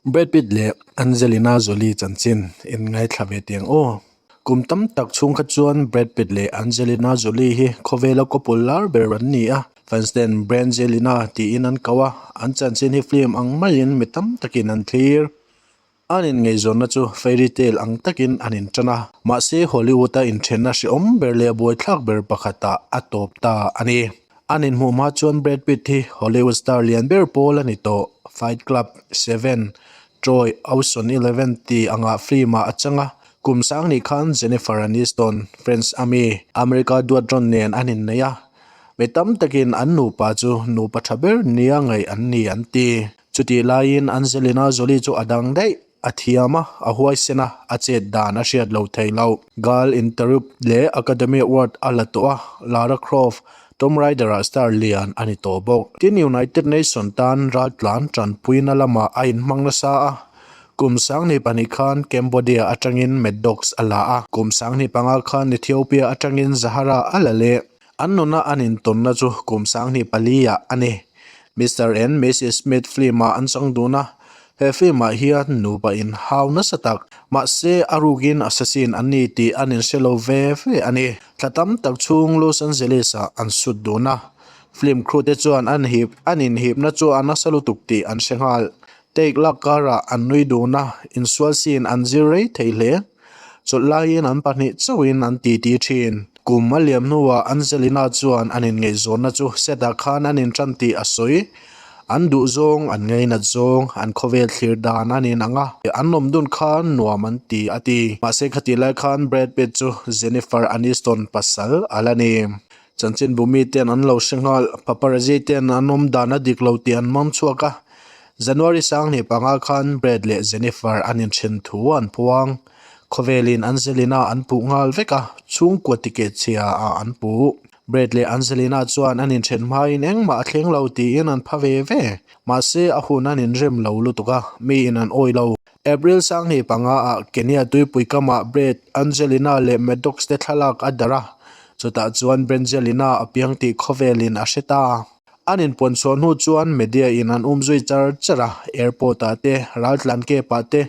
Brad Pitt leh Angelina Jolie chanchin in ngaithla ve teh ang aw. Kum tam tak chhung kha chuan Brad Pitt leh Angelina Jolie hi khawvela couple lar ber an ni a, fans ten Brangelina tiin an ko a, an chanchin hi film ang maiin mi tam takin an thlir. An inngaihzawnna chu fairy tale ang takin an inṭan a, mahse Hollywood-a inṭhenna hrehawm ber leh buaithlak ber pakhatah a tawp ta a ni. An inhmuh hma chuan Brad Pitt hi Hollywood star lian ber pawl a ni tawh. Fight Club, Seven, Troy, Ocean Eleven tih anga film-ah a chang a, kum sang nih khan Jennifer Aniston, Friends ami, America duat rawn nen an innei a. Mi tam takin an nupa chu nupa ṭha ber nia ngaih an ni an ti. Chutih laiin Angelina Jolie chu a dang daih, a thiam a, a huaisen a, a chet dan a hriat lo thei lo. Girl Interrupt leh Academy Award a la tawh a, Lara Croft, Tomb Raider-ah star lian a ni tawh bawk. Tin, United Nation tan raltlan tanpuina lamah a inhmang nasa a, kum 2002 khan Cambodia atangin Maddox a la a, kum 2005 khan Ethiopia atangin Zahara a la leh. An nuna an intawnna chu kum 24 ah a ni. Mister and Missis Smith film-ah an chang dun a, he film-ah hian nupa inhau nasa tak, mahse a rukin assassin an ni tih an inhre lo ve ve a ni. Thla tam tak chhung Los Angeles-ah an shoot dun a, film crew te chuan an hip an inhipna chu a nasa lutuk tih an hre nghal. Take lak karah an nui dun a, insual scene an zir rei thei hle. Chawlh laiin an pahnih chauhin an titi thin. Kum a liam hnuah Angelina chuan an inngaihzawnna chu set-ah khan an intan tih a sawi. An duh zawng, an ngainat zawng, an khawvel thlir dan an inang a, an awm dun khan nuam an ti a ti. Mahse khatih lai khan Brad Pitt chu Jennifer Aniston pasal a la ni. Chanchinbu miten an lo hre nghal, paparazzi ten an awm dan a dik lo tih an mang chhuak a. January 25 khan Brad leh Jennifer an inthen thu an puang. Khawvelin Angelina an puh nghal vek a, chhungkua ticket chhia ah an puh. Brad leh Angelina chuan an inthen hmain engmah a thleng lo tiin an pha ve ve. Mahse a hun an inrem lo lutuk a, miin an awi lo. April 25 ah Kenya tuipui kamah Brad, Angelina leh Maddox te thlalak a darh a, chutah chuan Brangelina a piang tih khawvelin a hre ta. An inpuan chhuah hnu chuan media in an um zui char char a, airport ah te, raltlan camp ah te,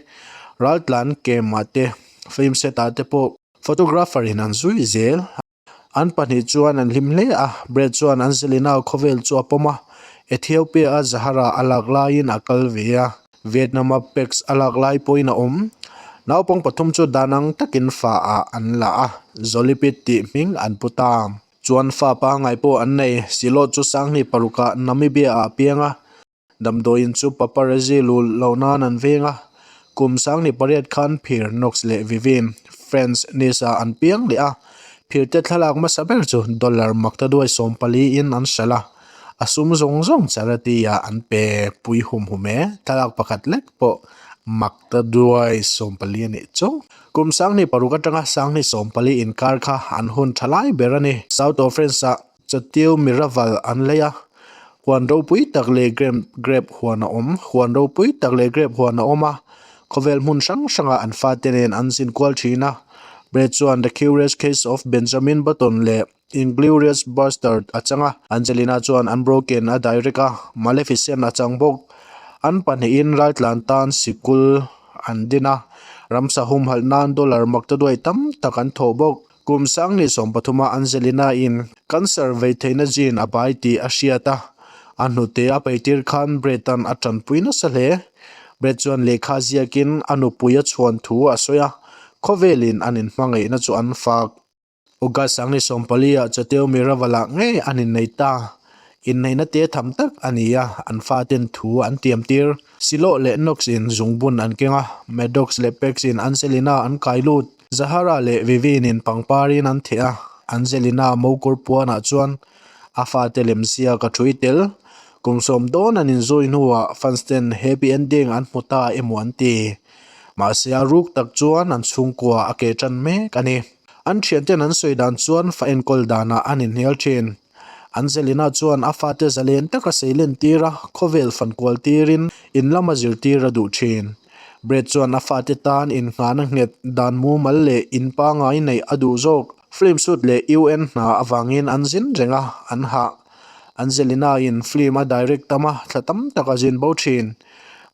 raltlan camp ah te, film set ah te pawh photographer in an zui zel. An pahnih chuan an hlim hle a, Brad chuan Angelina khawvel chu a pawm a, Ethiopia-a Zahara a lak laiin a kal ve a, Vietnam-a Pex a lak lai pawhin a awm. Naupang pathum chu dan ang takin fa ah an la a, Zolipit tih hming an pu ta. Chuan fa pangngai pawh an nei, Silawt chu 26 ah Namibia-ah a piang a, Damdawiin chu paparazzi lu loh nan an veng a, kum 18 khan phir Knox leh Vivien, Friends, Nisa an piang leh a, phirte thlalak hmasa ber chu dollar makta duai 14 in an hralh a, a sum zawng zawng charity ah an pe pui hum hum e, thlalak pakhat lek pawh makta duai 14 a nih chu. Kum 26 atanga 24 inkar kha an hun tha lai ber a ni. South of France ah Chatiu Miraval an lei a, huan ropui tak leh grape huan a awm. Huan ropui tak leh grape huan a awm a, khawvel hmun hrang hrangah an fate nen an zin kual thin a. Brad chuan The Curious Case of Benjamin Button leh Inglourious Basterds a chang a, Angelina chuan Unbroken a direct a, Maleficent a chang bawk. An pahnihin raltlan tan sikul an din a, ramsa humhalh nan dollar maktaduai tam tak an thawh bawk. Kum 2013 a Angelina in cancer vei theihna gene a pai tih a hriat a, a hnute a peitir khan Brett-a'n a tanpui nasa hle. Brett chuan lehkha ziakin a nupui a chhuan thu a sawi a, khawvelin an inhmangaihna chu an fak. August 14 ah Chateo Miraval-ah ngei an innei ta. Inneihna te tham tak a ni a, an faten thu an tiam tir. Siloh leh Knox in zungbun an keng a, Maddox leh Pax in Angelina an kai lut. Zahara leh Vivien-in pangparin an theh a, Angelina mokawr puanah chuan a fate lemziak a ṭhui tel. Kum sawm dawn an inzui hnuah fans ten happy ending an hmu ta emaw an ti. Mahse a ruk tak chuan an chhungkua a ke ṭan mek a ni. An ṭhianten an sawi dan chuan fa enkawl danah an inhnial ṭhin. Angelina chuan a fate zalen taka seilen tir a, khawvel fankual tirin in lama zirtir a duh thin. Brad chuan a fate tan innghahna nghet dan mumal leh in pangngai neih a duh zawk. Film shoot leh UN hna avangin an zin reng a, an hah. Angelina-in film a direct tam a, thla tam tak a zin bo thin.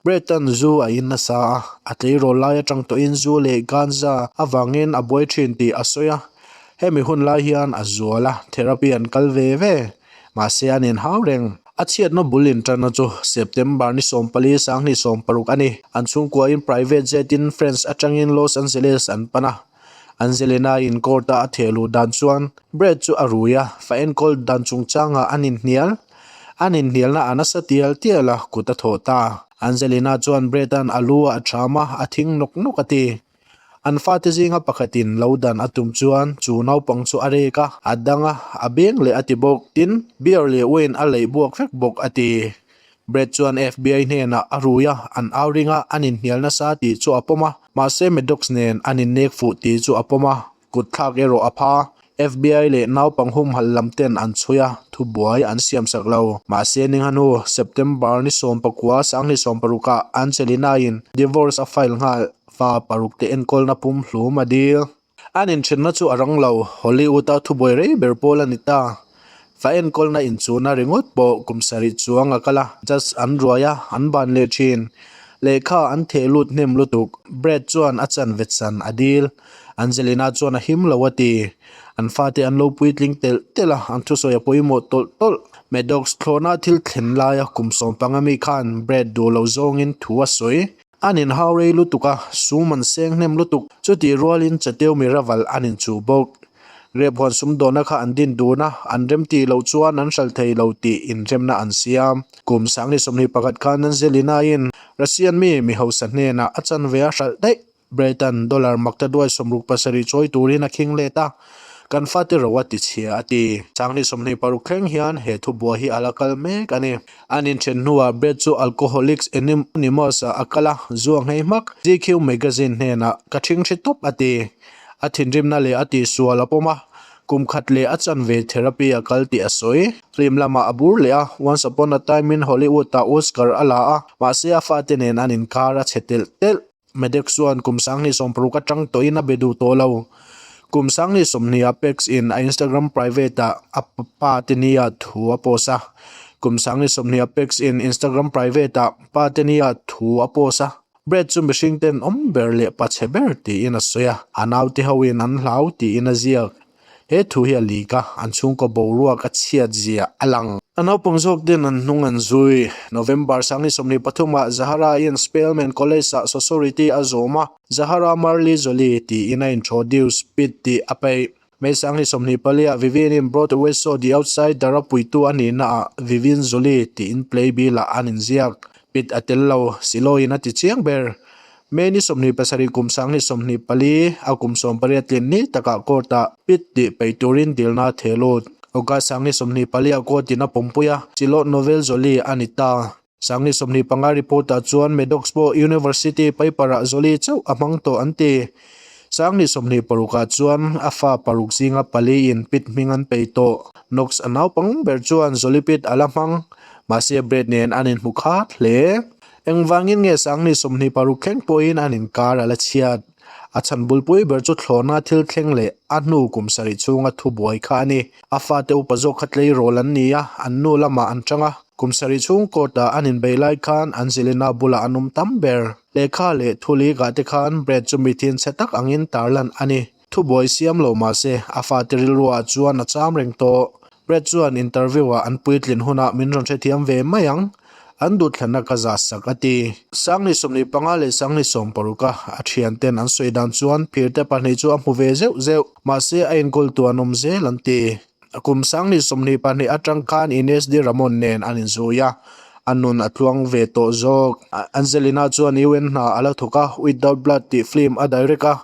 Brett-a'n zu a in nasa a, a tleirawl lai atang tawhin zu leh ganja avangin a buai thin tih a sawi a. Hemi hun lai hian a zual a, therapy an kal ve ve. Mahse an inhau reng. A chhiatna bul inṭanna chu September ni 14 2016 a ni. An chhungkuain private jet in France atangin Los Angeles an pan a. Angelina-in court-a a theh luh dan chuan Brad chu a rui a, fa enkawl dan chungchangah an inhnial. An inhnialna a nasa tial tial a, kut a thawh ta. Angelina chuan Brad-a'n a lu a ṭham a, a thing nawk nawk a ti. An fate zinga pakhatin lo dan a tum chuan chu naupang chu a rek a, a dang a, a beng leh a ti bawk. Tin, beer leh wine a leih buak vek bawk a ti. Brad chuan FBI hnenah a rui a, an au ring a, an inhnial nasa tih chu a pawm a, mahse Maddox nen an innek fuh tih chu a pawm a, kut thlak erawh a pha. FBI leh naupang humhalh lam ten an chhui a, thubuai an siam sak lo. Mahse ni nghanu, September ni 19 2016 ah Angelina-in divorce a file nghal, fa paruk te enkawlna pumhlum a dil. An inthenna chu a rang lo, Hollywood-a thubuai rei ber pawl a ni ta. Fa enkawlna inchuhna ringawt pawh kum sarih chuang a kal a, judge an ruai a, an ban leh thin. Lehkha an theh lut hnem lutuk, Brad chuan a chanve chan a dil. Angelina chuan a him lo a ti. An fate an lo puitling telh telh a, an thusawi a pawimawh tawlh tawlh. Maddox thlawhna thil thlen laia kum 15 mi khan Brad duh lo zawngin thu a sawi. An inhau rei lutuk a, sum an seng hnem lutuk. Chutih rualin Chateu Miraval an inchuh bawk. Rep huan sumdawnna kha an din dun a, an remtih loh chuan an hralh thei lo tih inremna an siam. Kum 2021 khan Angelina-in Russian mi mi hausa hnenah a chanve a hralh daih. Brett-a'n dollar makta duai 67 chawi turin a khing let a, kan fate ro a ti chhia a ti. 2026 thleng hian he thubuai hi a la kal mek a ni. An inthen hnuah Brett chu Alcoholics Anonymous-ah a kal a, zu a nghei hmak. GQ magazine hnenah ka ṭhingṭhi tawp a ti. A thinrimna leh a tihsual a pawm a, kum khat leh a chanve therapy a kal tih a sawi. Film lamah a bur leh a, Once Upon a Time in Hollywood-ah Oscar a la a, mahse a fate nen an inkar a chhe telh telh. Maddox chuan kum 2016 atang tawhin a be duh tawh lo. Kum 2020 ah Pex in a Instagram private ah a pa te nia thu a post a. Kum 2020 ah Pex in Instagram private ah pa te nia thu a post a. Brad chu mihring ten awm ber leh pa chhe ber tiin a sawi a, a naute hoin an hlau tiin a ziak. He thu hi a leak a, an chhungkaw boruak a chhiat zia a lang. A naupang zawk ten an hnung an zui. November 2023 ah Zahara in Spelman College ah Sosority a zawm a, Zahara Marley Jolie tiin a introduce, Pitt tih a peih. May 2024 ah Vivian in Broadway show The Outsider a puitu a nihna ah Vivian Jolie tiin playbill ah an inziak. Pitt a tel lo, Siloin a ti chiang ber. May ni 27 kum 2024 a kum 18 tlin ni takah court-ah Pitt tih peih turin dilna a theh lut. August 2024 ah court in a pawmpui a, Chilawh Novel Jolie a ni ta. 2025 report-ah chuan Maddox pawh University paper-ah Jolie chauh a hmang tawh an ti. 2026 ah chuan a fa paruk zinga pali in Pitt hming an pei tawh. Knox a naupang ber chuan Jolie Pitt a la hmang, mahse Brad nen an inhmu khat hle. Engvangin nge Sangni 26 thleng pawhin an inkar a la chhiat? A chhan bulpui ber chu thlawhna thil thleng leh a hnu kum sarih chhunga thubuai kha a ni. A fate upa zawk kha tleirawl an ni a, an nu lamah an tang a. Kum sarih chhung court-ah an inbeih lai khan Angelina bulah an awm tam ber. Lehkha leh thu leak-ah te khan Brad chu mi thinchhe tak angin tarlan a ni. Thubuai siam lo mah se, a fate rilruah chuan a cham reng tawh. Brad chuan interview-ah an puitlin hunah min rawn hrethiam ve mai ang. An duhthlanna ka zah sak a ti. 2025 leh 2026 a a thianten an sawi dan chuan phirte pahnih chu a hmu ve zeuh zeuh. Mahse, a inkawltu an awm zel an ti. Kum 2022 atang khan Ines de Ramon nen an inzui a, a nun a tluang ve tawh zawk. Angelina chuan UN hna a la thawk a, Without Blood tih film a direct a,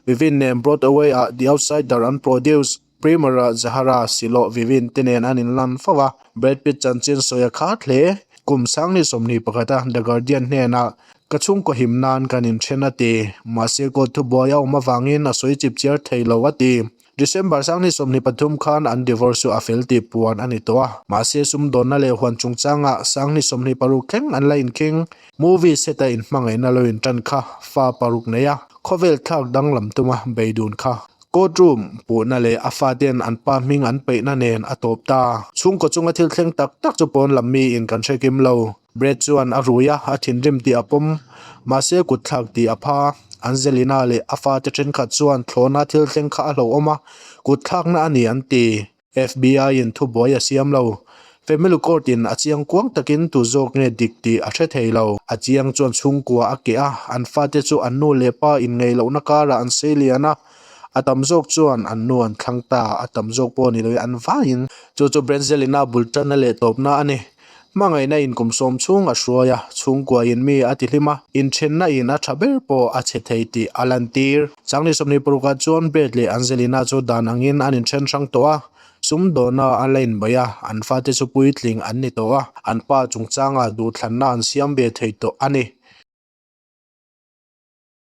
Vivien nen Broadway-ah The Outsider an produce. Premiere-ah Zahara, Siloh, Vivien te nen an inlan fo a, Brad Pitt chanchin sawi a khat hle. Kum 2021 a The Guardian hnenah, Ka chhungkaw him nan kan inthen a ti. Mahse court thubuai a awm avangin a sawi chip chiar thei lo a ti. December 2023 khan an divorce chu a fel tih puan a ni tawh a, mahse sumdawnna leh huan chungchangah 2026 thleng an la inkhing. Movie set a inhmangaihna lo intan kha fa paruk nei a, khawvel thlak danglam tuma beidun kha courtroom puhna leh a faten an pa hming an peihna nen a tawp ta. Chhungkaw chunga thil thleng tak tak chu pawn lam miin kan hre kim lo. Brad chuan a rui a, a thinrim tih a pawm. Mahse kutthlak tih a pha. Angelina leh a fate thenkhat chuan thlawhna thil thleng kha a hlauhawm a, kutthlakna a ni an ti. FBI in thubuai a siam lo. Family Court in a chiang kuang takin tu zawk nge dik tih a hre thei lo. A chiang chuan chhungkua a keh a, an fate chu an nu leh pa inngeih lohna karah an sei lian a. A tam zawk chuan an nu an thlang ta, a tam zawk pawh ni loin an vaiin. Chu chu Brangelina bul tanna leh tawpna a ni. Hmangaihna in kum sawm chhung a hruai a, chhungkua in mi a tihlim a, inthenna in a tha ber pawh a chhe thei tih a lantir. Changni 26 ah chuan Brad leh Angelina chu dan angin an inthen hrang tawh a, sumdawhna a la inbaih a, an fate chu puitling an ni tawh a, an pa chungchangah duhthlanna an siam ve thei tawh a ni.